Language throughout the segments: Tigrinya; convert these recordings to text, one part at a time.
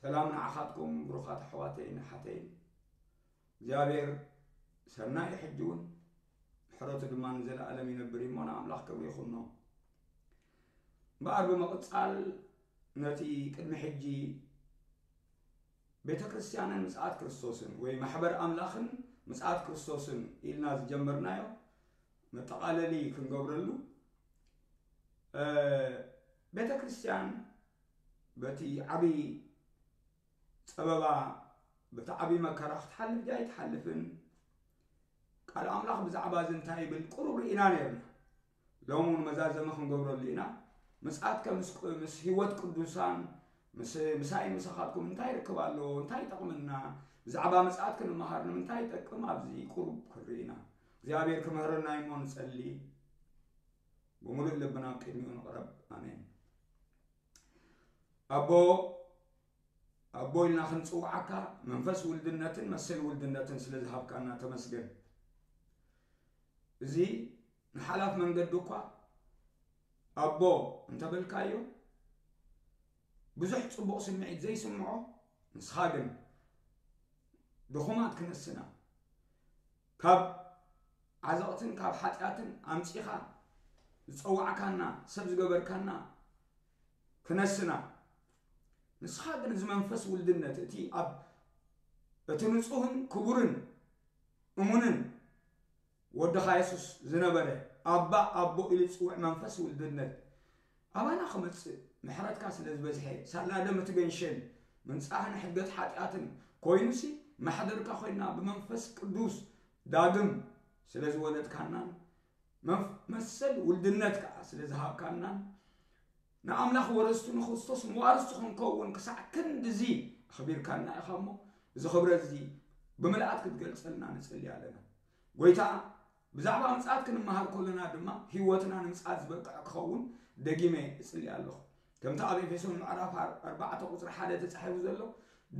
ሰላም ንዓኻትኩም ብሩኻት ኣሕዋተይን ኣሓተይን። እግዚኣብሔር ሰናይ ሕጂ እውን ምሕረቱ ድማ ንዘለኣለም ይነብር እዩ እሞ ንኣምላኽ ክብሪ ይኹኖ። እምበኣር ብምቕጻል ነቲ ቅድሚ ሕጂ ቤተ ክርስቲያንን ምጽኣት ክርስቶስን ወይ ማሕበር ኣምላኽን ምጽኣት ክርስቶስን ኢልና ዝጀመርናዮ መጠቓለሊ ክንገብረሉ፣ ቤተ ክርስቲያን በቲ ዓብዪ ጸበባ፣ በቲ ዓብዪ መከራ ክትሓልፍ ድያ ኣይትሓልፍን፣ ቃል ኣምላኽ ብዛዕባ እዚ እንታይ ይብል ቁሩብ ርኢና ነርና። ሎም እውን መዛዘመ ክንገብረሉ ኢና። ምጽኣት ከምስ ምስ ህይወት ቅዱሳን ምስ ምሳይ ምሳኻትኩም እንታይ ርክብ ኣለዎ? እንታይ ይጠቕመና? ብዛዕባ ምጽኣት ክንመሃር ንምንታይ ይጠቅም? ኣብዚ ቁሩብ ክንርኢ ኢና። እግዚኣብሔር ክምህረና እሞ ንጸሊ። ብምሉእ ልብና ኣብ ቅድሚኡ ንቕረብ። ኣሜን። ኣቦ ኣቦ ኢልና ክንጽውዓካ መንፈስ ውልድነትን መሰል ውልድነትን ስለ ዝሃብካና ተመስገን። እዚ ንሓላፍ መንገዲ እኳ ኣቦ እንተበልካዮ ብዙሕ ጽቡቕ ስምዒት ዘይስምዖ፣ ንስኻ ግን ድኹማት ክነስና ካብ ዓዘቕትን ካብ ሓጢኣትን ኣምጺኻ ዝጸዋዕካና ሰብ ዝገበርካና ክነስና። ንስኻ ግን እዚ መንፈስ ውልድነት እቲ ኣብ እቲ ንጹህን ክቡርን እሙንን ወድኻ የሱስ ዝነበረ ኣባ ኣቦ ኢሉ ዝጽውዕ መንፈስ ውልድነት ኣባና ክመጽእ ምሕረትካ ስለ ዝበዝሐ ሳላ ደም እቲ ገንሸል ምንጻህን ሕድገት ሓጢኣትን ኮይኑሲ ማሕደርካ ኮይና ብመንፈስ ቅዱስ ዳግም ስለ ዝወለድካናን መፍ- መሰል ውልድነት ከኣ ስለ ዝሃብካናን ንኣምላኽ ወረስቱ ንክርስቶስ መዋርስቱ ክንከውን ክሳዕ ክንድዚ ኣኽቢርካና ኢኻ እሞ እዚ ክብረት እዚ ብምልኣት ክትገልጸልና ንጽሊ ኣለና። ጎይታ ብዛዕባ ምጽኣት ክንመሃር ከለና ድማ ህይወትና ንምጽኣት ዝበቅዕ ክኸውን ደጊመ እጽሊ ኣለኹ። ከምቲ ኣብ ኤፌሶን ምዕራፍ ኣር- ኣርባዕተ ቁጽሪ ሓደ ተጻሒፉ ዘሎ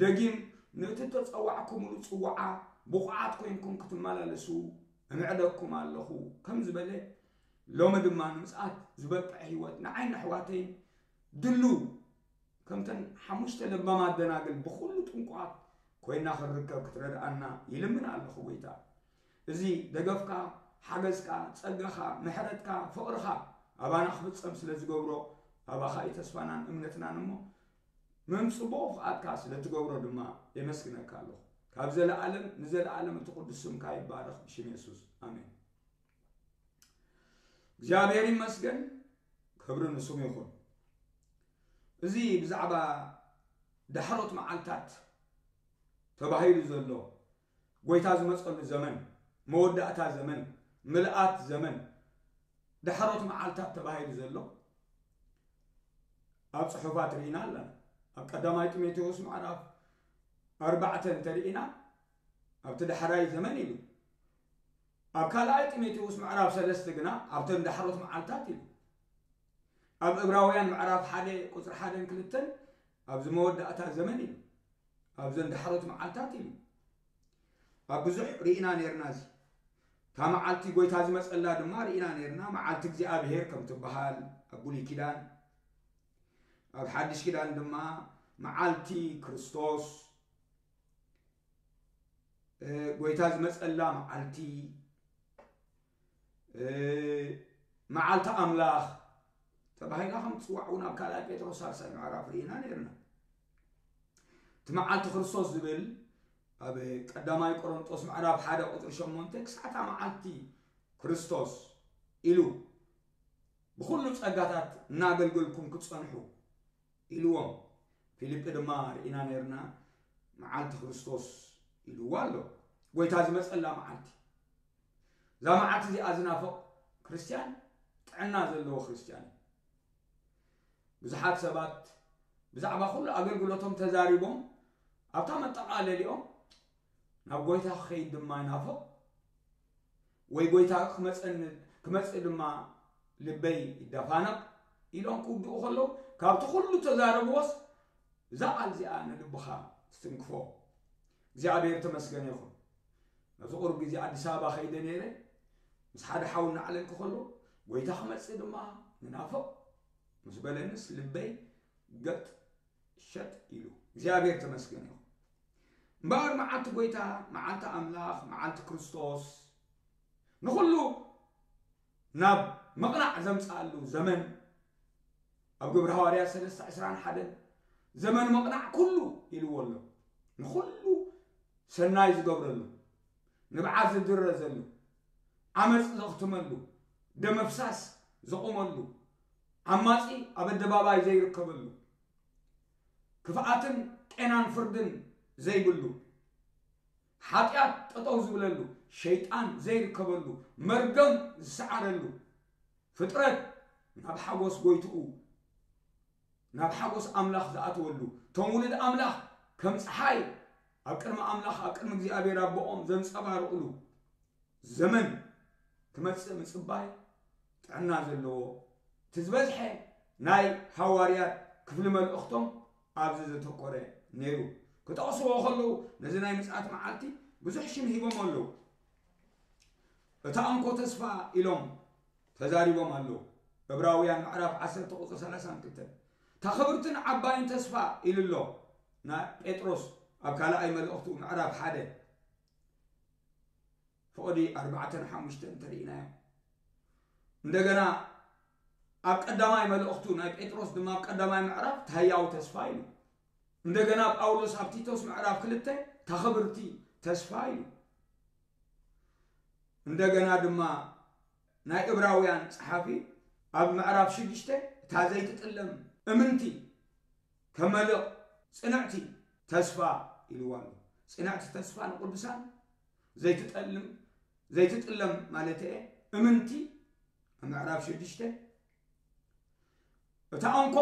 ደጊም ነቲ ተጸዋዕኩምሉ ጽዋዓ ብቑዓት ኮይንኩም ክትመላለሱ እምዕደኩም ኣለኹ ከም ዝበለ ሎሚ ድማ ንምጽኣት ዝበቅዕ ህይወት ንዓይ ንኣሕዋተይን ድልው ከምተን ሓሙሽተ ለባማት ደናግል ብኹሉ ጥንቁቓት ኮይና ክንርከብ ክትረድኣና ይልምን ኣለኹ ጎይታ። እዚ ደገፍካ፣ ሓገዝካ፣ ጸጋኻ፣ ምሕረትካ፣ ፍቕርኻ ኣባና ክፍጸም ስለ ዝገብሮ ኣባኻ እዩ ተስፋናን እምነትናን እሞ ምም ጽቡቕ ፍቓድካ ስለ ትገብሮ ድማ የመስግነካ ኣለኹ። ካብ ዘለኣለም ንዘለኣለም እቲ ቅዱስ ስምካ ይባረኽ ብሽም የሱስ ኣሜን። እግዚኣብሔር ይመስገን፣ ክብሪ ንስሙ ይኹን። እዚ ብዛዕባ ዳሕሮት መዓልታት ተባሂሉ ዘሎ ጎይታ ዝመጸሉ ዘመን፣ መወዳእታ ዘመን፣ ምልኣት ዘመን፣ ዳሕሮት መዓልታት ተባሂሉ ዘሎ ኣብ ጽሑፋት ርኢና ኣለና። ኣብ ቀዳማይ ጢሞቴዎስ ምዕራፍ ኣርባዕተ እንተርኢና ኣብቲ ዳሕራይ ዘመን ኢሉ ኣብ ካልኣይ ጢሞቴዎስ ምዕራፍ ሰለስተ ግና ኣብተን ዳሕሮት መዓልታት ኢሉ ኣብ እብራውያን ምዕራፍ ሓደ ቁፅሪ ሓደን ክልተን ኣብዚ መወዳእታ ዘመን ኢሉ ኣብዘን ዳሕሮት መዓልታት ኢሉ ኣብ ብዙሕ ርኢና ነርና እዚ እታ መዓልቲ ጎይታ ዝመፀላ ድማ ርኢና ነርና መዓልቲ እግዚኣብሄር ከም ትበሃል ኣብ ብሉይ ኪዳን ኣብ ሓድሽ ኪዳን ድማ መዓልቲ ክርስቶስ ጎይታ ዝመፀላ መዓልቲ መዓልቲ ኣምላኽ ተባሂላ ከም ትፅዋዕ እውን ኣብ ካልኣይ ጴጥሮስ ሳልሳይ ምዕራፍ ርኢና ነርና እቲ መዓልቲ ክርስቶስ ዝብል ኣብ ቀዳማይ ቆሮንጦስ ምዕራፍ ሓደ ቁፅሪ ሸሞንተ ክሳዕታ መዓልቲ ክርስቶስ ኢሉ ብኩሉ ጸጋታት እናገልገልኩም ክትጸንሑ ኢልዎም ፊልጲ ድማ ርኢና ነርና መዓልቲ ክርስቶስ ኢልዋ ኣሎ ጎይታ ዝመጸላ መዓልቲ እዛ መዓልቲ እዚኣ ዝናፍቕ ክርስትያን ጥዕና ዘለዎ ክርስትያን እዩ ብዙሓት ሰባት ብዛዕባ ኩሉ ኣገልግሎቶም ተዛሪቦም ኣብታ መጠቓለሊኦም ናብ ጎይታ ክኸይድ ድማ ይናፍቕ ወይ ጎይታ ክመፀኒ ክመፅእ ድማ ልበይ ይደፋነቕ ኢሎም ክውድኡ ከለዉ ካብቲ ኩሉ ተዛረብዎስ እዛ ቃል እዚኣ ንልብኻ ትትንክፎ እግዚኣብሔር ተመስገነ ይኹን ነዚ ቁሩብ ግዜ ኣዲስ ኣበባ ከይደ ነይረ ምስ ሓደ ሓው እናዕለልኩ ከሎ ጎይታ ክመፅእ ድማ ንናፍቕ ምስ በለንስ ልበይ ገጥ ሸጥ ኢሉ። እግዚኣብሔር ተመስገን ይኹን። እምበኣር መዓልቲ ጎይታ፣ መዓልቲ ኣምላኽ፣ መዓልቲ ክርስቶስ ንኹሉ ናብ መቕናዕ ዘምጽኣሉ ዘመን ኣብ ግብሪ ሃዋርያት ሰለስተ ዕስራን ሓደን ዘመን መቕናዕ ኩሉ ኢልዎ ኣሎ። ንኹሉ ሰናይ ዝገብረሉ፣ ንብዓት ዝድረዘሉ፣ ዓመፅ ዘኽትመሉ፣ ደመፍሳስ ዘቑመሉ፣ ዓማፂ ኣብ ኣደባባይ ዘይርከበሉ፣ ክፍኣትን ቄናን ፍርድን ዘይብሉ፣ ሓጢኣት ጠጠው ዝብለሉ፣ ሸይጣን ዘይርከበሉ፣ መርገም ዝሰዓረሉ፣ ፍጥረት ናብ ሓጎስ ጎይትኡ ናብ ሓጎስ ኣምላኽ ዝኣተወሉ፣ እቶም ውሉድ ኣምላኽ ከም ፀሓይ ኣብ ቅድሚ ኣምላኽ ኣብ ቅድሚ እግዚኣብሔር ኣቦኦም ዘንፀባርቕሉ ዘመን ክመፅእ ምፅባይ ጥዕና ዘለዎ። እቲ ዝበዝሐ ናይ ሃዋርያት ክፍሊ መልእኽቶም ኣብዚ ዘተኮረ ነይሩ። ክጠቕስዎ ከለዉ ነዚ ናይ ምፅኣት መዓልቲ ብዙሕ ሽም ሂቦም ኣለዉ። እታ እንኮ ተስፋ ኢሎም ተዛሪቦም ኣለዉ። ዕብራውያን ምዕራፍ ዓሰርተ ቁፅሪ ሰላሳን ክልተን እታ ክብርትን ዓባይን ተስፋ ኢሉ ኣሎ። ናይ ጴጥሮስ ኣብ ካልኣይ መልእኽቱ ምዕራፍ ሓደ ፍቕዲ ኣርባዕተን ሓሙሽተን እንተርኢናዮ። እንደገና ኣብ ቀዳማይ መልእኽቱ ናይ ጴጥሮስ ድማ ኣብ ቀዳማይ ምዕራፍ ታያዊ ተስፋ ኢሉ። እንደገና ጳውሎስ ኣብ ቲቶስ ምዕራፍ ክልተ እታ ክብርቲ ተስፋ ኢሉ። እንደገና ድማ ናይ እብራውያን ጸሓፊ ኣብ ምዕራፍ ሽዱሽተ እታ ዘይትጥለም እምንቲ ከመልቕ ጽንዕቲ ተስፋ ኢልዋ ኣሎ። ጽንዕቲ ተስፋ ንቅዱሳን ዘይትጠልም ዘይትጥለም ማለት እየ። እምንቲ ኣብ ምዕራፍ ሽዱሽተ እታ እንኮ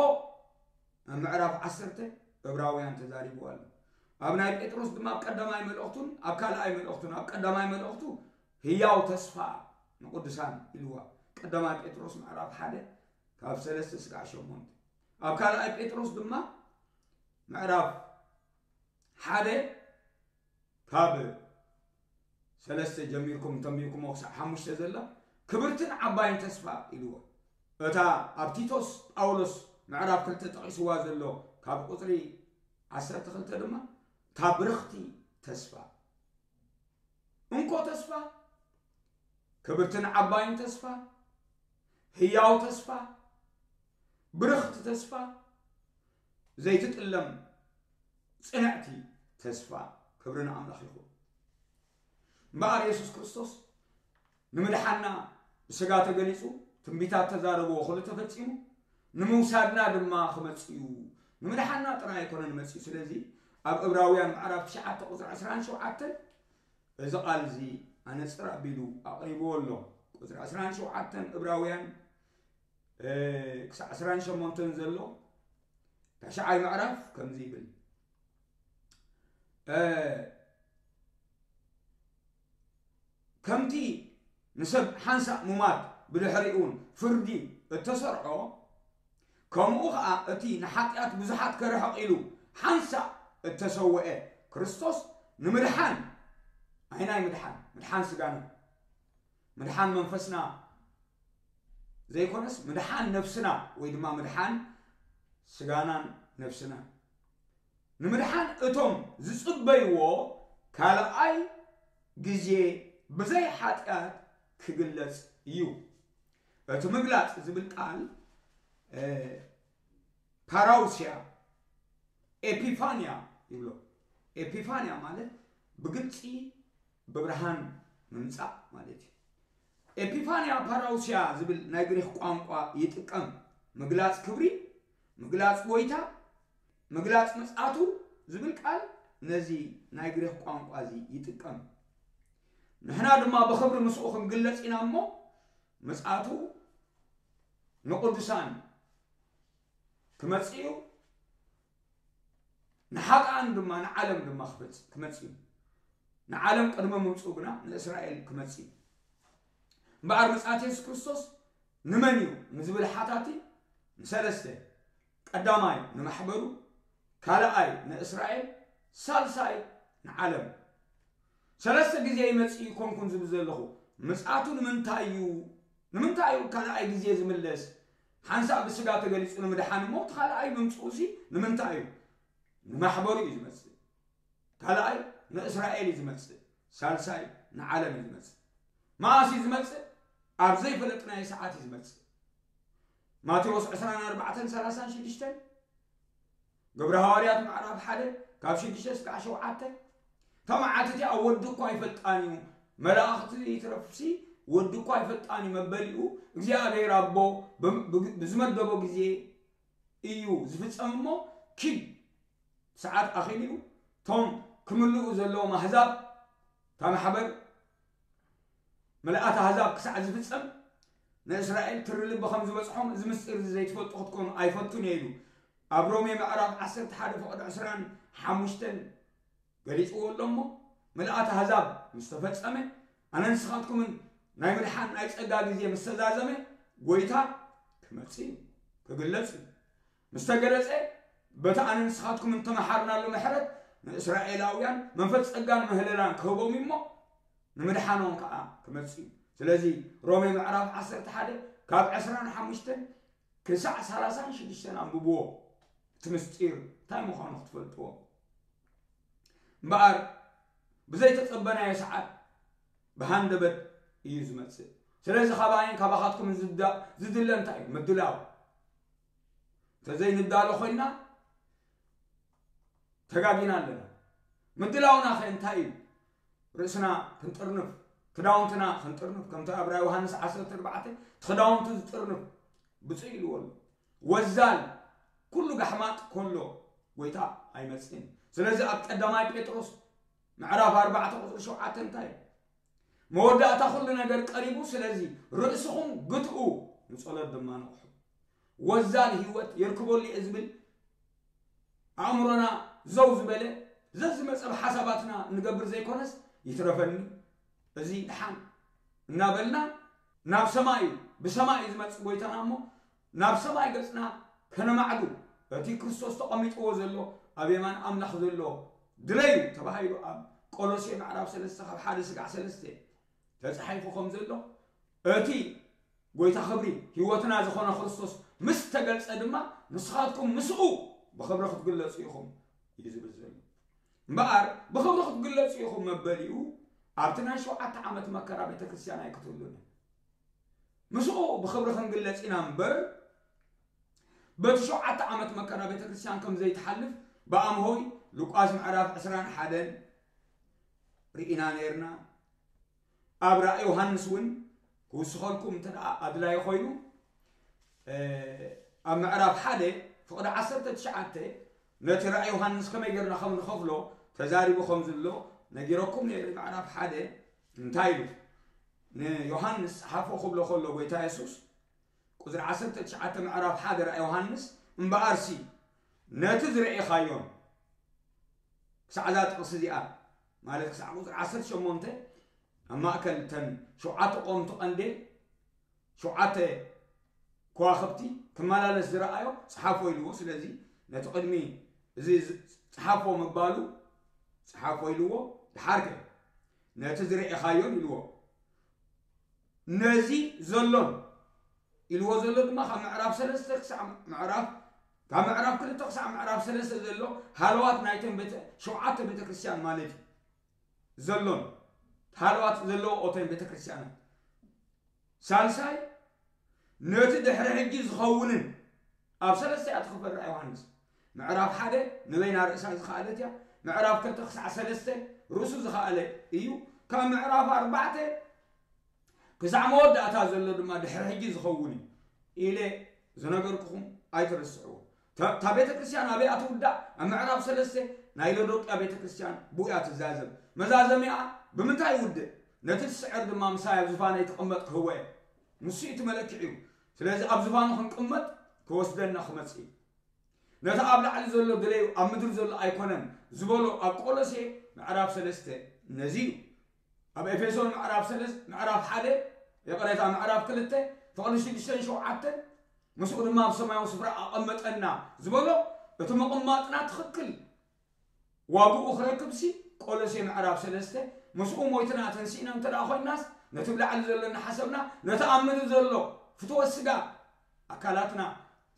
ኣብ ምዕራፍ ዓሰርተ እብራውያን ተዛሪቡ ኣሎ። ኣብ ናይ ጴጥሮስ ድማ ኣብ ቀዳማይ መልእኽቱን ኣብ ካልኣይ መልእኽቱን ኣብ ቀዳማይ መልእኽቱ ህያው ተስፋ ንቅዱሳን ኢልዋ። ቀዳማይ ጴጥሮስ ምዕራፍ ሓደ ካብ ሰለስተ ስጋዕ ሸሞንተ። ኣብ ካልኣይ ጴጥሮስ ድማ ምዕራፍ ሓደ ካብ ሰለስተ ጀሚርኩም እንተንቢብኩሞ ክሳዕ ሓሙሽተ ዘላ ክብርትን ዓባይን ተስፋ ኢልዎ። እታ ኣብ ቲቶስ ጳውሎስ ምዕራፍ ክልተ ጠቒስዋ ዘሎ ካብ ቁፅሪ ዓሰርተ ክልተ ድማ እታ ብርኽቲ ተስፋ እንኮ ተስፋ ክብርትን ዓባይን ተስፋ ህያው ተስፋ ብርኽቲ ተስፋ ዘይትጥለም ጽንዕቲ ተስፋ ክብሪ ንኣምላኽ ይኹን። እምበኣር የሱስ ክርስቶስ ንምድሓና ብስጋ ተገሊጹ ትንቢታት ተዛረብዎ ኩሉ ተፈጺሙ ንምውሳድና ድማ ክመጽእ እዩ። ንምድሓና ጥራይ ኣይኮነን መጽኡ። ስለዚ ኣብ እብራውያን ምዕራፍ ትሽዓተ ቁፅሪ ዕስራን ሸውዓተን እዚ ቃል እዚ ኣነፅር ኣቢሉ ኣቕሪብዎ ኣሎ። ቁፅሪ ዕስራን ሸውዓተን እብራውያን ክሳዕ ዕስራን ሸሞንተን ዘሎ ታሽዓይ ምዕራፍ ከምዚ ይብል። ከምቲ ንሰብ ሓንሳእ ሙማት ብድሕሪኡ እውን ፍርዲ እተሰርዖ ከምኡ ኸዓ እቲ ንሓጢኣት ብዙሓት ከርሕቕ ኢሉ ሓንሳእ እተሰወአ ክርስቶስ ንምድሓን ኣይናይ ምድሓን ምድሓን ስጋና ምድሓን መንፈስና ዘይኮነስ ምድሓን ነፍስና ወይ ድማ ምድሓን ስጋናን ነፍስና ንምድሓን እቶም ዝጽበይዎ ካልኣይ ግዜ ብዘይ ሓጢኣት ክግለጽ እዩ። እቲ ምግላጽ ዝብል ቃል ፓራውስያ ኤፒፋንያ ይብሎ። ኤፒፋንያ ማለት ብግልጺ ብብርሃን ምምጻእ ማለት እዩ። ኤፒፋንያ ፓራውስያ ዝብል ናይ ግሪክ ቋንቋ ይጥቀም። ምግላጽ ክብሪ፣ ምግላጽ ጎይታ፣ ምግላጽ ምጽኣቱ ዝብል ቃል ነዚ ናይ ግሪክ ቋንቋ እዚ ይጥቀም። ንሕና ድማ ብኽብሪ ምስኡ ክንግለጽ ኢና እሞ ምጽኣቱ ንቅዱሳን ክመጽእ እዩ። ንሓጥኣን ድማ ንዓለም ድማ ክመጽእ እዩ። ንዓለም ቅድሚ ምምፅኡ ግና ንእስራኤል ክመጽእ እዩ። እምበኣር ምጽኣት የሱስ ክርስቶስ ንመን እዩ ንዝብል ሓታቲ ንሰለስተ፣ ቀዳማይ ንማሕበሩ፣ ካልኣይ ንእስራኤል፣ ሳልሳይ ንዓለም። ሰለስተ ግዜ ይመጽእ ይኮንኩን ዝብል ዘለኹ ምጽኣቱ ንምንታይ እዩ? ንምንታይ እዩ ካልኣይ ግዜ ዝምለስ? ሓንሳእ ብስጋ ተገሊጹ ንምድሓን እሞ እቲ ካልኣይ ምምጽኡ ሲ ንምንታይ እዩ? ንማሕበሩ እዩ ዝመጽእ። ካልኣይ ንእስራኤል እዩ ዝመጽእ። ሳልሳይ ንዓለም እዩ ዝመጽእ። መኣስ እዩ ዝመጽእ? ኣብ ዘይፈለጥናዮ ሰዓት እዩ ዝመጽእ። ማቴዎስ ዕስራን ኣርባዕተን ሰላሳን ሽዱሽተን፣ ግብረ ሃዋርያት ምዕራፍ ሓደ ካብ ሽዱሽተ እስካዕ ሸውዓተ። እታ መዓልቲ እቲኣ ወዲ እኳ ኣይፈልጣን እዩ፣ መላእኽቲ ይትረፍሲ ወዲ እኳ ኣይፈልጣን እዩ መበሊኡ እግዚኣብሔር ኣቦ ብ- ብ- ብዝመደቦ ግዜ እዩ ዝፍጸም እሞ ኪድ ሰዓት ኣኺሉ እዩ። እቶም ክምልኡ ዘለዎም ኣህዛብ እታ ማሕበር ምልኣት ኣህዛብ ክሳዕ ዝፍጸም ንእስራኤል ትሪ ልቢ ከም ዝበጽሖም እዚ ምስጢር እዚ ዘይትፈልጡ ክትኮኑ ኣይፈቱን እየ ኢሉ ኣብ ሮሜ ምዕራፍ ዓሰርተ ሓደ ፍቕዲ ዕስራን ሓሙሽተን ገሊጽዎ ኣሎ እሞ ምልኣት ኣህዛብ ምስ ተፈጸመ ኣነ ንስኻትኩምን ናይ ምድሓን ናይ ጸጋ ግዜ ምስ ተዛዘመ ጎይታ ክመጽእ እዩ ክግለጽ እዩ ምስ ተገለጸ በቲ ኣነ ንስኻትኩም እንተመሓርናሉ ምሕረት ንእስራኤላውያን መንፈስ ጸጋን ምህለላን ክህቦም እሞ ንምድሓኖም ከዓ ክመጽእ እዩ ስለዚ ሮሜ ምዕራፍ ዓሰርተ ሓደ ካብ ዕስራን ሓሙሽተን ክሳዕ ሰላሳን ሽዱሽተን ኣንብብዎ እቲ ምስጢር እንታይ ምዃኑ ክትፈልጥዎ እምበኣር ብዘይተጸበናዮ ሰዓት ብሃንደበት እዩ ዝመጽእ ስለዚ ካባይን ካባኻትኩም ዝድለ እንታይ እዩ ምድላው እንተዘይንዳሎ ኮይና ተጋጊና ኣለና ምድላውና ከ እንታይ እዩ ርእስና ክንጥርንፍ ክዳውንትና ክንጥርንፍ ከምቲ ኣብ ራ ዮሃንስ ዓሰርተ ኣርባዕተ ክዳውንቱ ዝጥርንፍ ብፁዕ ኢልዎ ኣሎ ወዛል ኩሉ ጋሕማጥ ከሎ ጎይታ ኣይመፅእን ስለዚ ኣብ ቀዳማይ ጴጥሮስ ምዕራፍ ኣርባዕተ ቁፅሪ ሸውዓተ እንታይ እዩ መወዳእታ ኩሉ ነገር ቀሪቡ ስለዚ ርእስኹም ግትኡ ንፀሎት ድማ ንቕሑ ወዛል ህይወት የርክበሉ እየ ዝብል ኣእምሮና ዘው ዝበለ ዘዝመፀ ብሓሳባትና ንገብር ዘይኮነስ ይትረፈኒ እዚ ድሓን እናበልና ናብ ሰማይ እዩ ብሰማይ እዩ ዝመፅእ ጎይታና እሞ ናብ ሰማይ ገፅና ከነማዕዱ እቲ ክርስቶስ ተቐሚጥዎ ዘሎ ኣብ የማን ኣምላኽ ዘሎ ድለዩ ተባሂሉ ኣብ ቆሎሴ ምዕራፍ ሰለስተ ካብ ሓደ ስጋዕ ሰለስተ ተፃሒፉ ከም ዘሎ እቲ ጎይታ ክብሪ ህይወትና ዝኾነ ክርስቶስ ምስ ተገልፀ ድማ ንስኻትኩም ምስኡ ብኽብሪ ክትግለፁ ኢኹም እዩ ዝብል ዘሎ እምበኣር ብኽብሪ ክትግለፁ ኢኹም መበሊኡ ኣብቲ ናይ ሸውዓተ ዓመት መከራ ቤተክርስትያን ኣይክትህሉን ምስኡ ብኽብሪ ክንግለፅ ኢና እምበር በቲ ሸውዓተ ዓመት መከራ ቤተክርስትያን ከም ዘይትሓልፍ ብኣምሆይ ሉቃስ ምዕራፍ ዕስራን ሓደን ርኢና ነርና ኣብ ራእይ ዮሃንስ እውን ክውስኸልኩም እንተ ኣድላዩ ኮይኑ ኣብ ምዕራፍ ሓደ ፍቕዲ ዓሰርተ ትሽዓተ ነቲ ራእይ ዮሃንስ ከመይ ገርና ከም ንኸፍሎ ተዛሪቡ ከም ዝሎ ነጊረኩም ነይሩ ምዕራፍ ሓደ እንታይ ኢሉ ንዮሃንስ ሓፎ ክብሎ ከሎ ጎይታ የሱስ ቁፅሪ ዓሰርተ ትሽዓተ ምዕራፍ ሓደ ራእይ ዮሃንስ እምበኣርሲ ነቲ ዝረኤኻዮን ክሳዕ እዛ ጥቕሲ እዚኣ ማለት ክሳዕ ቁፅሪ ዓሰርተ ሸሞንተ ኣብ ማእከል እተን ሸውዓተ ቆምቲ ቀንዴል ሸውዓተ ከዋኽብቲ ክመላለስ ዝረኣዮ ፀሓፎ ኢልዎ ስለዚ ነቲ ቅድሚ እዚ ፀሓፎ ምባሉ ፀሓፎ ኢልዎ ድሓርከ ነቲ ዝረኤኻዮን ኢልዎ ነዚ ዘሎን ኢልዎ ዘሎ ድማ ካብ ምዕራፍ ሰለስተ ክሳዕ ምዕራፍ ካብ ምዕራፍ ክልተ ክሳዕ ምዕራፍ ሰለስተ ዘሎ ሃለዋት ናይተን ቤተ ሸውዓተ ቤተክርስትያን ማለት እዩ ዘሎን ሃለዋት ዘለዎ ኦተን ቤተክርስትያናት ሳልሳይ ነቲ ድሕሪ ሕጂ ዝኸውንን ኣብ ሰለስተ እያ ትኽፈል ዮሃንስ ምዕራፍ ሓደ ንበይና ርእሳ ዝኸኣለት እያ ምዕራፍ ክልተ ክሳዕ ሰለስተ ርእሱ ዝኸኣለ እዩ ካብ ምዕራፍ ኣርባዕተ ክሳዕ መወዳእታ ዘሎ ድማ ድሕሪ ሕጂ ዝኸውን እዩ ኢለ ዝነገርኩኹም ኣይትረስዕዎ እታ ቤተ ክርስቲያን ኣበይ ትውዳእ ኣብ ምዕራፍ ሰለስተ ናይ ሎዶቅያ ቤተ ክርስቲያን ብኡ እያ ትዛዘም መዛዘሚኣ ብምንታይ ይውድእ ነቲ ዝስዕር ድማ ምሳይ ኣብ ዝፋነይ ክቕመጥ ክህቦ እየ ንሱ እቲ መለክዒ እዩ ስለዚ ኣብ ዝፋኑ ክንቅመጥ ክወስደና ክመጽእ እዩ ነቲ ኣብ ላዕሊ ዘሎ ድለዩ ኣብ ምድሪ ዘሎ ኣይኮነን ዝበሎ ኣብ ቆሎሴ ምዕራፍ ሰለስተ ነዚ እዩ ኣብ ኤፌሶን ምዕራፍ ሰለስተ ምዕራፍ ሓደ ይቕሬታ ምዕራፍ ክልተ ፍቕዲ ሽዱሽተን ሸውዓተን ምስኡ ድማ ኣብ ሰማያዊ ስፍራ ኣቐመጠና ዝበሎ እቲ ምቕማጥና ትኽክል ዋግኡ ክረክብሲ ቆሎሴ ምዕራፍ ሰለስተ ምስኡ ሞይትና ተንሲእና እንተ ደኣ ኮይናስ ነቲ ብላዕሊ ዘሎ እናሓሰብና ነቲ ኣብ ምድሪ ዘሎ ፍትወት ስጋ ኣካላትና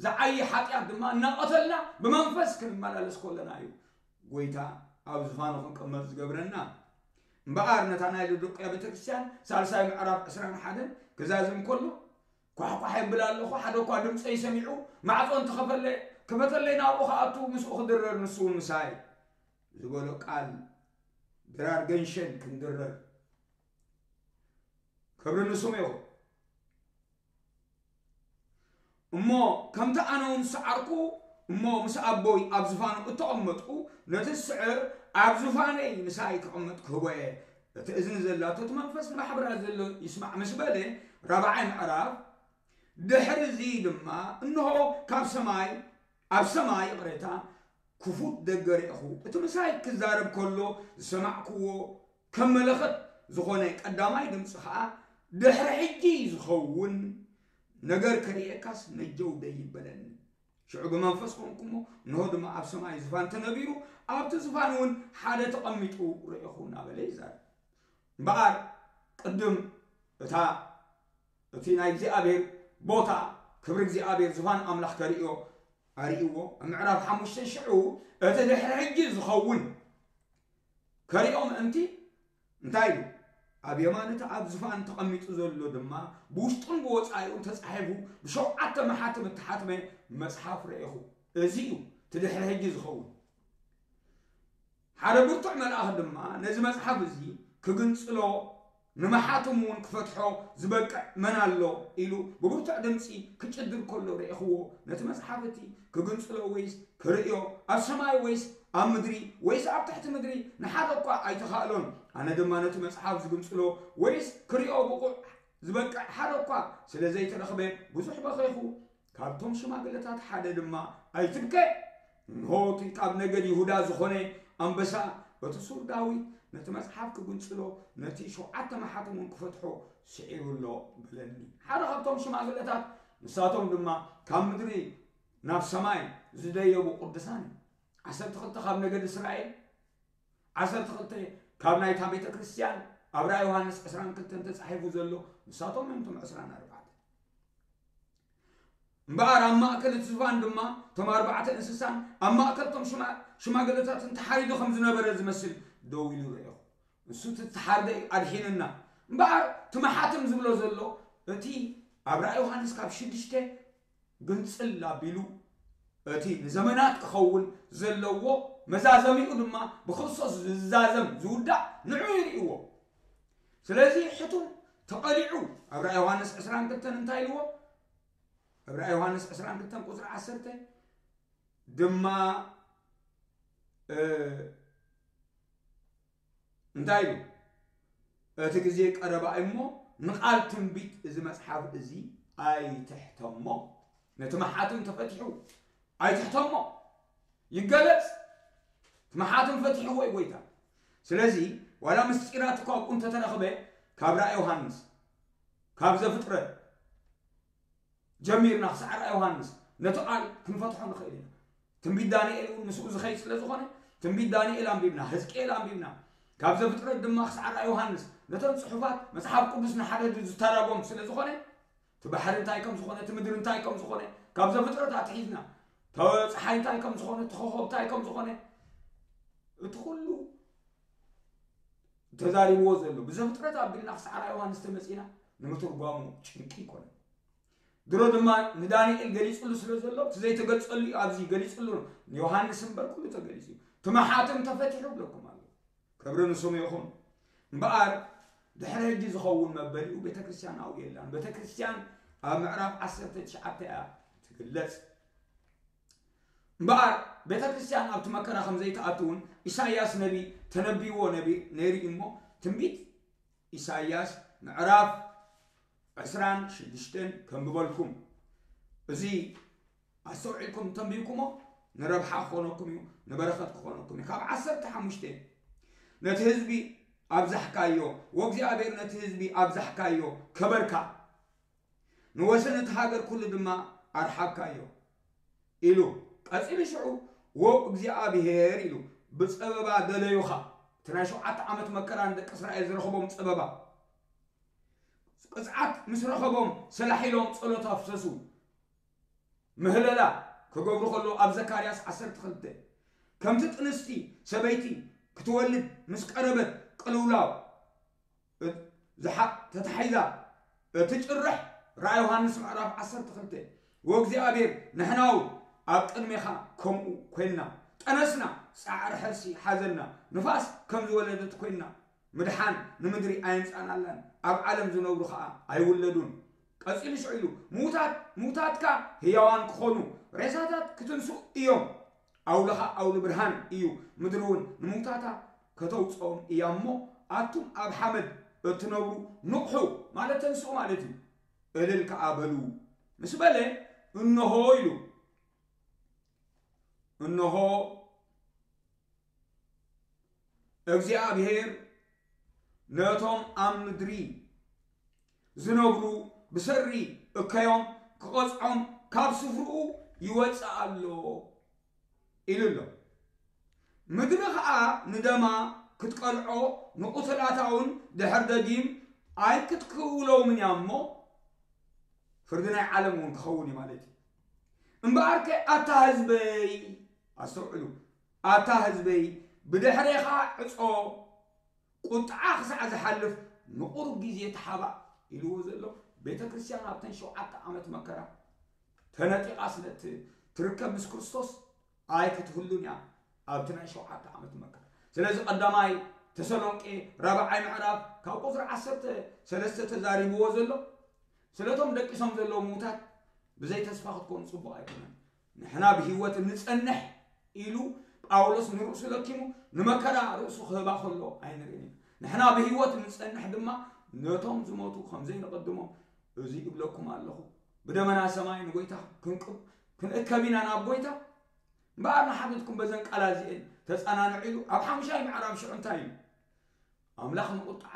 ዝዓዪ ሓጢኣት ድማ እናቐተልና ብመንፈስ ክንመላለስ ከለና እዩ ጎይታ ኣብ ዝፋኑ ክንቅመጥ ዝገብረና። እምበኣር ነታ ናይ ሎዶቅያ ቤተክርስትያን ሳልሳይ ምዕራፍ ዕስራን ሓደን ክዛዝም ከሎ፣ ኳሕኳሕ የብል ኣለኹ፣ ሓደ እኳ ድምፀይ ሰሚዑ፣ ማዕፆ እንተኸፈለ ክፈተለይ፣ ናብኡ ክኣቱ፣ ምስኡ ክድረር፣ ንሱ እውን ምሳይ ዝበሎ ቃል ድራር ገንሸል ክንድረር። ክብሪ ንስሙ ይኹን። እሞ ከምቲ ኣነ እውን ዝሰዓርኩ፣ እሞ ምስ ኣቦይ ኣብ ዝፋኑ እተቐመጥኩ፣ ነቲ ዝስዕር ኣብ ዝፋነይ ምሳይ ክቕመጥ ክህቦ እየ። እቲ እዝኒ ዘላቶ እቲ መንፈስ ንማሕበራት ዘሎ ይስማዕ ምስ በለ፣ ራብዓይ ምዕራፍ፣ ድሕሪ እዚ ድማ እንሆ ካብ ሰማይ፣ ኣብ ሰማይ ይቕሬታ፣ ክፉት ደገ ርኤኹ። እቲ ምሳይ ክዛረብ ከሎ ዝሰማዕክዎ ከም መለኸት ዝኾነ ቀዳማይ ድምፂ ኸዓ፣ ድሕሪ ሕጂ ዝኸውን ነገር ከርእየካስ ነጀው ደይ ይበለኒ። ሽዑ ብመንፈስ ኮንኩሞ፣ እንሆ ድማ ኣብ ሰማይ ዝፋን ተነቢሩ፣ ኣብቲ ዝፋን እውን ሓደ ተቐሚጡ ርኤኹ እናበለ ይዛረብ። እምበኣር ቅድም እታ እቲ ናይ እግዚኣብሔር ቦታ፣ ክብሪ እግዚኣብሔር፣ ዝፋን ኣምላኽ ከርእዮ ኣርእይዎ። ኣብ ምዕራፍ ሓሙሽተ ሽዑ እቲ ድሕሪ ሕጂ ዝኸውን ከርእዮ ምእንቲ እንታይ ኢሉ? ኣብ የማን እቲ ኣብ ዝፋን ተቐሚጡ ዘሎ ድማ ብውሽጡን ብወጻኢኡን ተጻሒፉ ብሸውዓተ መሓትም እተሓትመ መጽሓፍ ረኤኹ። እዚ እዩ እቲ ድሕሪ ሕጂ ዝኸውን። ሓደ ብርቱዕ መልኣኽ ድማ ነዚ መጽሓፍ እዚ ክግንጽሎ፣ ንመሓትሙ እውን ክፈትሖ ዝበቅዕ መን ኣሎ ኢሉ ብብርቱዕ ድምጺ ክጭድር ከሎ ረኤኽዎ። ነቲ መጽሓፍ እቲ ክግንጽሎ ወይስ ክርእዮ፣ ኣብ ሰማይ ወይስ ኣብ ምድሪ ወይስ ኣብ ትሕቲ ምድሪ፣ ንሓደ እኳ ኣይተኻእሎን። ኣነ ድማ ነቲ መጽሓፍ ዝግንጽሎ ወይስ ክርእዮ ብቑዕ ዝበቅዕ ሓደ እኳ ስለ ዘይተረኽበ ብዙሕ በኸይኹ። ካብቶም ሽማግለታት ሓደ ድማ፣ ኣይትብከ፣ እንሆ እቲ ካብ ነገድ ይሁዳ ዝኾነ ኣንበሳ፣ እቲ ሱር ዳዊት፣ ነቲ መጽሓፍ ክግንጽሎ፣ ነቲ ሸውዓተ መሓትም እውን ክፈትሖ ስዒሩ ኣሎ በለኒ። ሓደ ካብቶም ሽማግለታት፣ ንሳቶም ድማ ካብ ምድሪ ናብ ሰማይ ዝደየቡ ቅዱሳን እዮም። ዓሰርተ ክልተ ካብ ነገድ እስራኤል፣ ዓሰርተ ክልተ ካብ ናይታ ቤተ ክርስቲያን ኣብ ራእይ ዮሃንስ ዕስራን ክልተን ተጻሒፉ ዘሎ፣ ንሳቶም እዮም እቶም ዕስራን ኣርባዕተን። እምበኣር ኣብ ማእከል እቲ ዝፋን ድማ እቶም ኣርባዕተ እንስሳን ኣብ ማእከል እቶም ሽማ-፣ ሽማግለታትን ተሓሪዱ ከም ዝነበረ ዝመስል ደው ኢሉ ረኤኹ። ንሱ እቲ ዝተሓርደ እዩ ኣድሒንና። እምበኣር እቲ መሓትም ዝብሎ ዘሎ፣ እቲ ኣብ ራእይ ዮሃንስ ካብ ሽዱሽተ ግንጽል ኣቢሉ፣ እቲ ንዘመናት ክኸውን ዘለዎ፣ መዛዘሚኡ ድማ ብክርስቶስ ዝዛዘም ዝውዳእ ንዑ ይርእይዎ። ስለዚ ሕቱም ተቐሊዑ ኣብ ራእይ ዮሃንስ ዕስራን ክልተን እንታይ ኢልዎ? ኣብ ራእይ ዮሃንስ ዕስራን ክልተን ቁጽሪ ዓሰርተ ድማ፣ እ፣ እንታይ ኢሉ? እቲ ግዜ ቀረባ እዩ እሞ ንቓል ትንቢት እዚ መጽሓፍ እዚ ኣይትሕተሞ። ነቲ መሓትም ተፈቲሑ ኣይትሕተሞ። ይገለጽ። እቲ መሓትም ፈቲሕዎ እዩ ጎይታ። ስለዚ ዋላ ምስጢራት እኳ ኣብኡ እንተተረኽበ፣ ካብ ራእይ ዮሃንስ፣ ካብ ዘፍጥረት ጀሚርና ክሳዕ ራእይ ዮሃንስ ነቲ ቃል ክንፈትሖ ንኽእል ኢና። ትንቢት ዳንኤል እውን ምስኡ ዝኸይድ ስለ ዝኾነ፣ ትንቢት ዳንኤል ኣንቢብና፣ ህዝቅኤል ኣንቢብና፣ ካብ ዘፍጥረት ድማ ክሳዕ ራእይ ዮሃንስ ነተን ጽሑፋት መጽሓፍ ቅዱስ ንሓደ ዝተራጎም ስለ ዝኾነ፣ እቲ ባሕሪ እንታይ ከም ዝኾነ፣ እቲ ምድሪ እንታይ ከም ዝኾነ፣ ካብ ዘፍጥረት ኣትሒዝና፣ እቲ ጸሓይ እንታይ ከም ዝኾነ፣ እቲ ኮኾብ እንታይ ከም ዝኾነ፣ እቲ ኩሉ ተዛሪብዎ ዘሎ። ብዘፍጥረት ኣቢልና ክሳዕ ራእይ ዮሃንስ ተመጺና ንምትርጓሙ ጭንቂ ይኮነ። ድሮ ድማ ንዳንኤል ገሊጽሉ ስለ ዘሎ፣ እቲ ዘይተገልጸሉ እዩ ኣብዚ ገሊጽሉ። ንዮሃንስ እምበር ኩሉ ተገሊጹ እዩ። እቲ መሓትም ተፈቲሑ ይብለኩም ኣሎ። ክብሪ ንስሙ ይኹን። እምበኣር ድሕሪ ሕጂ ዝኸውን መበሊኡ ቤተ ክርስቲያን ኣብኡ የላን። ቤተ ክርስቲያን ኣብ ምዕራፍ ዓሰርተ ትሽዓተ እያ ትግለጽ። እምበኣር ቤተ ክርስቲያን ኣብቲ መከራ ከም ዘይትኣቱ እውን ኢሳይያስ ነቢ ተነቢይዎ ነቢ ነይሩ እዩ እሞ፣ ትንቢት ኢሳይያስ ምዕራፍ ዕስራን ሽዱሽተን ከንብበልኩም። እዚ ኣስተውዒልኩም ተንቢብኩሞ ንረብሓ ክኾነኩም እዩ፣ ንበረኸት ክኾነኩም እዩ። ካብ ዓሰርተ ሓሙሽተ፣ ነቲ ህዝቢ ኣብዛሕካዮ፣ ወእግዚኣብሔር ነቲ ህዝቢ ኣብዛሕካዮ፣ ከበርካ፣ ንወሰን እቲ ሃገር ኩሉ ድማ ኣርሓብካዮ ኢሉ። ቀጺሉ ሽዑ፣ ወእግዚኣብሔር ኢሉ፣ ብጸበባ ደለዩኻ። እቲ ናይ ሸውዓተ ዓመት መከራ ንደቂ እስራኤል ዝረኸቦም ጸበባ። ቅጽዓት ምስ ረኸቦም ሰላሕ ኢሎም ጸሎት ኣፍሰሱ። ምህለላ ክገብሩ ከለዉ ኣብ ዘካርያስ ዓሰርተ ክልተ፣ ከምቲ ጥንስቲ ሰበይቲ ክትወልድ ምስ ቀረበት ቅልውላው እ-፣ ዝሓ-፣ ተታሒዛ እትጭርሕ ራእይ ዮሃንስ ምዕራፍ ዓሰርተ ክልተ። ወእግዚኣብሔር ንሕና እውን ኣብ ቅድሜኻ ከምኡ ኮይንና፣ ጠነስና፣ ጻዕሪ ሕርሲ ሓዘልና፣ ንፋስ ከም ዝወለደት ኮይንና፣ ምድሓን ንምድሪ ኣየምጻእናላን፣ ኣብ ዓለም ዝነብሩ ኸኣ ኣይውለዱን። ቀጺሉ ሽዑ ኢሉ፣ ምዉታት፣ ምዉታትካ ህያዋን ክኾኑ፣ ሬሳታት ክትንስኡ እዮም። ኣውልኻ ኣውሊ ብርሃን እዩ፣ ምድሪ እውን ንምውታታ ከተውፅኦም እያ። እሞ ኣቱም ኣብ ሓመድ እትነብሩ ንቕሑ፣ ማለት ተንስኡ ማለት እዩ። እልል ከኣ በሉ ምስ በለ፣ እንሆ ኢሉ፣ እንሆ እግዚኣብሔር ነቶም ኣብ ምድሪ ዝነብሩ ብሰሪ እከዮም ክቐጽዖም ካብ ስፍርኡ ይወጽእ ኣሎ ኢሉ ኣሎ። ምድሪ ኸኣ ንደማ ክትቀልዖ ንቑትላታ እውን ድሕር ደጊም ኣይክትክውሎምን እያ እሞ፣ ፍርዲ ናይ ዓለም እውን ክኸውን እዩ ማለት እዩ። እምበኣርከ ኣታ ህዝበይ፣ ኣስተውዕሉ፣ ኣታ ህዝበይ ብድሕሬኻ ዕጾ፣ ቁጥዓ ክሳዕ ዝሓልፍ ንቑሩብ ግዜ ተሓባእ ኢልዎ ዘሎ፣ ቤተ ክርስቲያን ኣብተን ሸውዓተ ዓመት መከራ ተነጢቓ ስለ እት-፣ ትርከብ ምስ ክርስቶስ ኣይክትህሉን እያ ኣብቲ ናይ ሸውዓተ ዓመት መከራ። ስለዚ ቀዳማይ ተሰሎንቄ ራብዓይ ምዕራፍ ካብ ቁጽሪ ዓሰርተ ሰለስተ ተዛሪብዎ ዘሎ፣ ስለቶም ደቂሶም ዘለዉ ምዉታት ብዘይ ተስፋ ክትኮኑ ጽቡቕ ኣይኮነን። ንሕና ብህይወት እንጸንሕ ኢሉ ጳውሎስ ንርእሱ ለኪሙ ንመከራ ርእሱ ክህባ ከሎ ኣይንርእን ኢና። ንሕና ብህይወት እንጸንሕ ድማ ነቶም ዝሞቱ ከም ዘይንቕድሞም እዚ እብለኩም ኣለኹ። ብደመና ሰማይ ንጎይታ ክንቅብ-፣ ክንእከብ ኢና ናብ ጎይታ። እምበኣር ንሓተትኩም በዘን ቃላት እዚኤን ተጸናንዑ ኢሉ ኣብ ሓሙሻይ ምዕራፍ ሽዑ እንታይ ኢሉ? ኣምላኽ ንቁጥዓ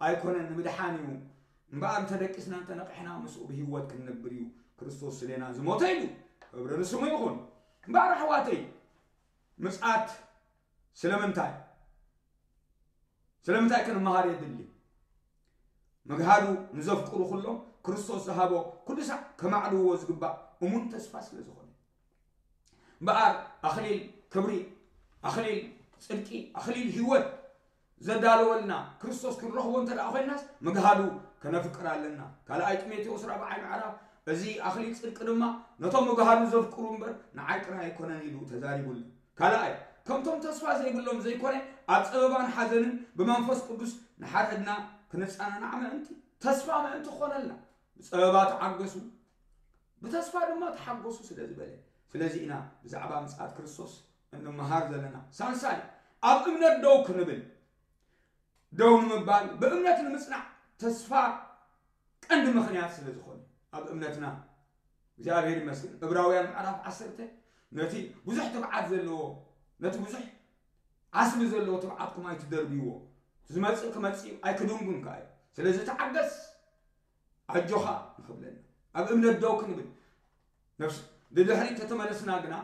ኣይኮነን ንምድሓን እዩ። እምበኣር እንተደቂስና እንተነቂሕና ምስኡ ብህይወት ክንነብር እዩ ክርስቶስ ስሌና ዝሞተ ኢሉ። ክብሪ ንስሙ ይኹን። እምበኣር ኣሕዋተይ ምጽኣት ስለምንታይ? ስለምንታይ ክንመሃር የድሊ? ምግሃዱ ንዘፍቅሩ ኩሎም ክርስቶስ ዝሃቦ ኩሉ ሳዕ ከማዕልዎ ዝግባእ እሙን ተስፋ ስለ ዝኾነ። እምበኣር ኣኽሊል ክብሪ፣ ኣኽሊል ጽድቂ፣ ኣኽሊል ህይወት ዘዳለወልና ክርስቶስ ክንረኽቦ እንተ ደኣ ኮይንናስ ምግሃዱ ከነፍቅር ኣለና። ካልኣይ ጢሞቴዎስ ራብዓይ ምዕራፍ፣ እዚ ኣኽሊል ጽድቂ ድማ ነቶም ምግሃዱ ዘፍቅሩ እምበር ንዓይ ጥራይ ኣይኮነን ኢሉ ተዛሪቡልና። ካልኣይ፣ ከምቶም ተስፋ ዘይብሎም ዘይኮነ፣ ኣብ ጸበባን ሓዘንን ብመንፈስ ቅዱስ ንሓድሕድና ክንጸናናዕ ምእንቲ፣ ተስፋ ምእንቲ ክኾነልና። ብጸበባ ተዓገሱ፣ ብተስፋ ድማ ተሓጎሱ ስለ ዝበለ። ስለዚ ኢና ብዛዕባ ምጽኣት ክርስቶስ እንመሃር ዘለና። ሳልሳይ፣ ኣብ እምነት ደው ክንብል። ደው ንምባል፣ ብእምነት ንምጽናዕ ተስፋ ቀንዲ ምኽንያት ስለ ዝኾነ፣ ኣብ እምነትና እግዚኣብሔር ይመስገን። ዕብራውያን ምዕራፍ ዓሰርተ ነቲ ብዙሕ ትብዓት ዘለዎ፣ ነቲ ብዙሕ ዓስቢ ዘለዎ ትብዓትኩም ኣይትደርብይዎ። ዝመጽእ ክመጽእ እዩ፣ ኣይክድንጉን ከኣ እዩ። ስለዚ ተዓገስ፣ ኣጆኻ ንኽብለና፣ ኣብ እምነት ደው ክንብል፣ ነፍስ-፣ ንድሕሪት ተተመለስና ግና፣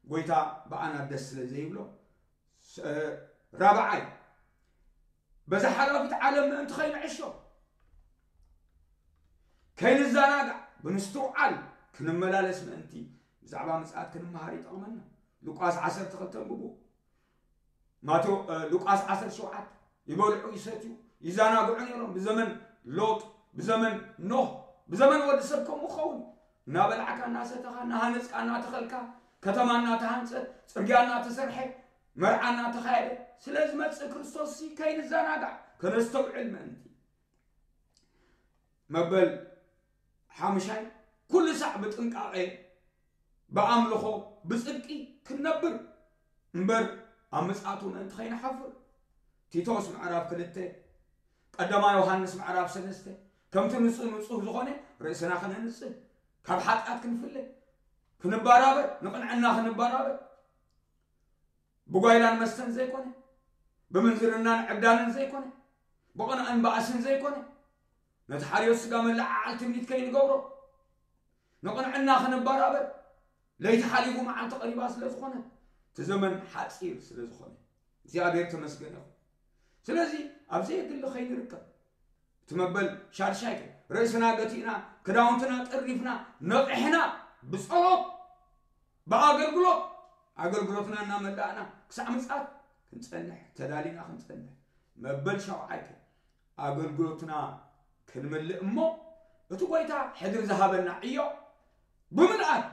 ጎይታ ብኣና ደስ ስለ ዘይብሎ፣ ስ-፣ ራብዓይ፣ በዛ ሓላፊት ዓለም ምእንቲ ኸይንዕሾ፣ ከይንዘናጋዕ፣ ብምስትውዓል ክንመላለስ ምእንቲ ብዛዕባ ምጽኣት ክንመሃር ይጠቕመና። ሉቃስ ዓሰርተ ክልተ ኣንብቡ። ማቴዎ-፣ እ፣ ሉቃስ ዓሰርተ ሸውዓተ፣ ይበልዑ፣ ይሰትዩ፣ ይዘናግዑ ነይሮም። ብዘመን ሎጥ፣ ብዘመን ኖህ፣ ብዘመን ወዲ ሰብ ከምኡ ክኸውን፣ እናበላዕካ፣ እናሰተኻ፣ እናሃነጽካ፣ እናተኸልካ፣ ከተማ እናተሃንጸት፣ ጽርግያ እናተሰርሐ፣ መርዓ እናተኻየደ፣ ስለ ዝመጽእ ክርስቶስ ሲ ከይንዘናጋዕ፣ ከነስተውዕል ምእንቲ። መበል ሓሙሻይ፣ ኩሉ ሳዕ ብጥንቃቄ፣ ብኣምልኾ፣ ብጽድቂ ክንነብር እምበር፣ ኣብ ምጽኣቱ ምእንቲ ኸይንሓፍር። ቲቶስ ምዕራፍ ክልተ፣ ቀዳማይ ዮሃንስ ምዕራፍ ሰለስተ፣ ከምቲ ንጹህ ንጹህ ዝኾነ ርእስና ከነንጽህ፣ ካብ ሓጢኣት ክንፍለ፣ ክንበራበር፣ ንቕንዕና ክንበራበር፣ ብጓይላን መስተን ዘይኮነ፣ ብምንዝርናን ዕብዳንን ዘይኮነ፣ ብቕንዕን ባእስን ዘይኮነ፣ ነቲ ሓልዮት ስጋ መለዓዓል ትምኒት ከይንገብሮ፣ ንቕንዕና ክንበራበር፣ ለይቲ ሓሊፉ መዓልቲ ቀሪባ ስለ ዝኾነ፣ እቲ ዘመን ሓጺር ስለ ዝኾነ፣ እግዚኣብሔር ተመስገን ይኹን። ስለዚ፣ ኣብ ዘየድሊ ከይንርከብ፣ እቲ መበል ሻድሻይ፣ ርእስና ገቲእና፣ ክዳውንትና ጠሪፍና፣ ነቒሕና፣ ብጸሎት፣ ብኣገልግሎት፣ ኣገልግሎትና እናመላእና ክሳዕ ምጽኣት ክንጸንሕ፣ ተዳሊና ክንጸንሕ። መበል ሸውዓይተ፣ ኣገልግሎትና ክንምልእ እሞ፣ እቲ ጎይታ ሕድሪ ዝሃበና ዕዮ ብምልኣት፣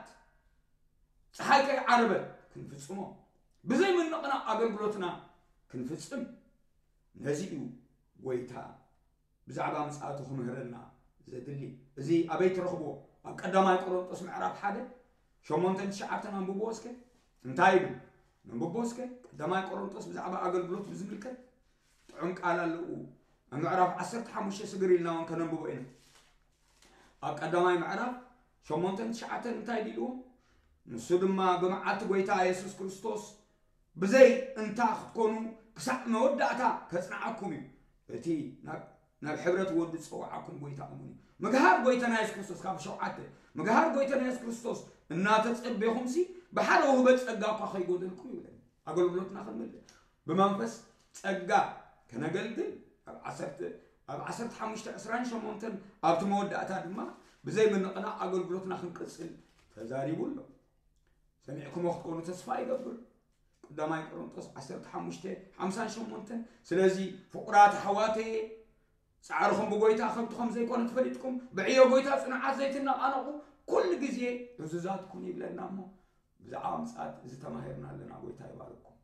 ጸሓይ ከይዓረበት ክንፍጽሞ፣ ብዘይ ምንቕናቕ ኣገልግሎትና ክንፍጽም፣ ነዚ እዩ ጎይታ ብዛዕባ ምጽኣቱ ክምህረና ዘድሊ። እዚ ኣበይ ትረኽብዎ? ኣብ ቀዳማይ ቆሮንጦስ ምዕራፍ ሓደ፣ ሸሞንተን ትሽዓተን ኣንብብዎ እስከ። እንታይ ይብል? ነንብቦ እስከ። ቀዳማይ ቆሮንጦስ ብዛዕባ ኣገልግሎት ብዝምልከት ጥዑም ቃል ኣለዎ። ኣብ ምዕራፍ ዓሰርተ ሓሙሽተ ስግር ኢልና እውን ከነንብቦ ኢና። ኣብ ቀዳማይ ምዕራፍ ሸሞንተን ትሽዓተን እንታይ ኢልዎ? ንሱ ድማ ብመዓልቲ ጎይታ የሱስ ክርስቶስ ብዘይ እንታ ክትኮኑ ክሳዕ መወዳእታ ከጽንዓኩም እዩ። እቲ ናብ ናብ ሕብረት ወዱ ዝጸውዓኩም ጎይታ እሙን እዩ። ምግሃር ጎይታና የሱስ ክርስቶስ ካብ ሸውዓተ፣ ምግሃር ጎይታና የሱስ ክርስቶስ እናተጸበኹምሲ ብሓደ ውህበት ጸጋ እኳ ከይጎደልኩም ይብለና። ኣገልግሎትና ክንምልእ ብመንፈስ ጸጋ ከነገልግል ኣብ ዓሰርተ፣ ኣብ ዓሰርተ ሓሙሽተ ዕስራን ሸሞንተን ኣብቲ መወዳእታ ድማ ብዘይ ምንቕናቕ ኣገልግሎትና ክንቅጽል ተዛሪቡ ኣሎ። ሰሚዕኩሞ ክትኮኑ ተስፋ ይገብር። ቀዳማይ ቆሮንጦስ ዓሰርተ ሓሙሽተ ሓምሳን ሸሞንተን። ስለዚ ፍቑራት ኣሕዋተየ፣ ጻዕርኹም ብጎይታ ከንቱ ከም ዘይኮነ ተፈሊጥኩም፣ ብዕዮ ጎይታ ጽኑዓት ዘይትነቓነቑ፣ ኩሉ ግዜ እዙዛት ኩኑ ይብለና እሞ፣ ብዛዕባ ምጽኣት እዚ ተማሂርና ኣለና። ጎይታ ይባርኩም።